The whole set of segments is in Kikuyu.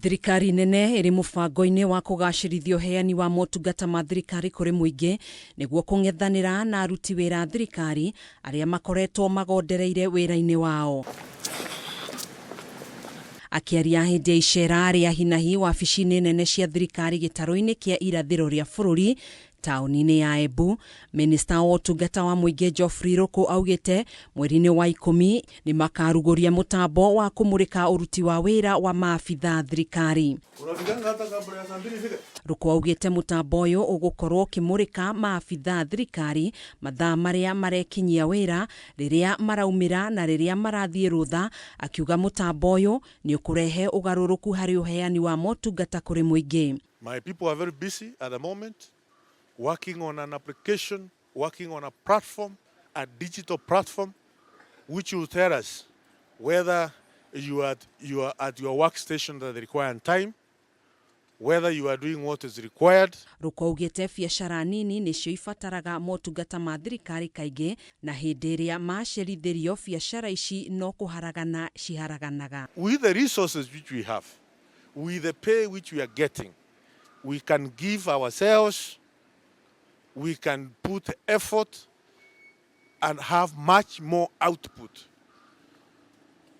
Thirikari nene ĩrĩ mũbango-inĩ wa kũgacĩrithia ũheani wa motungata ma thirikari kũrĩ mũingĩ nĩguo kũng'ethanĩra na aruti wĩra a thirikari arĩa makoretwo magondereire wĩra-inĩ wao. Akĩaria hĩndĩ ya icera rĩa hinahi wabici-inĩ nene cia thirikari gĩtarũ-inĩ kĩa irathĩro rĩa bũrũri taũni-inĩ ya Embu, minista wa ũtungata wa mũingĩ Geoffrey Ruku augĩte mweri-inĩ wa 10 nĩ makarugũria mũtambo wa kũmũrĩka ũruti wa wĩra wa maabitha thirikari. Ruku augĩte mũtambo ũyũ ũgũkorwo ũkĩmũrĩka maabitha thirikari mathaa marĩa marekinyia wĩra, rĩrĩa maraumĩra na rĩrĩa marathiĩ rũtha, akiuga mũtambo ũyũ nĩ ũkũrehe ũgarũrũku harĩ ũheani wa motungata kũrĩ mũingĩ. My people are very busy at the moment working on an application, working on a platform, a digital platform, which will tell us whether you are at your workstation at the required time, whether you are doing what is required. Ruku augĩte biacara nini nĩcio ibataraga motungata ma thirikari kaingĩ na hĩndĩ ĩrĩa macerithĩrio biacara ici no kũharagana ciharaganaga. With the resources which we have, with the pay which we are getting, we can give ourselves, we can put effort and have much more output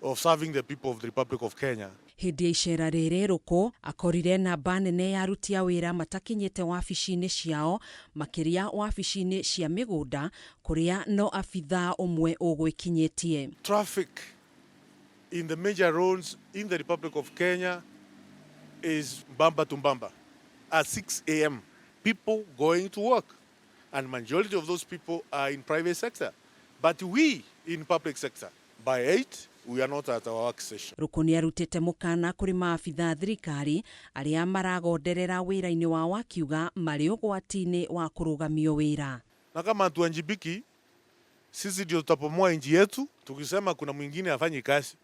of serving the people of the Republic of Kenya. Hĩndĩ ya icera rĩrĩ, Ruku akorire namba nene ya aruti a wĩra matakinyĩte wabici-inĩ ciao, makĩria wabici-inĩ cia mĩgũnda kũrĩa no abithaa ũmwe ũgwĩkinyĩtie. Traffic in the major roads in the Republic of Kenya is bumper to bumper. At 6 a.m., people going to work. And majority of those people are in private sector. But we in public sector, by 8, we are not at our workstation. Ruku nĩ arutĩte mũkana kũrĩ maabitha thirikari arĩa maragonderera wĩra-inĩ wao, akiuga marĩ ũgwati-inĩ wa kũrũgamio wĩra. Na kama hatuwajibiki, sisi ndio tutabomoa nchi yetu tukisema kuna mwingine afanyi kazi,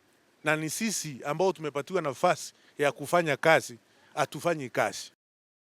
na ni sisi ambao tumepatiwa nafasi ya kufanya kazi, hatufanyi kazi.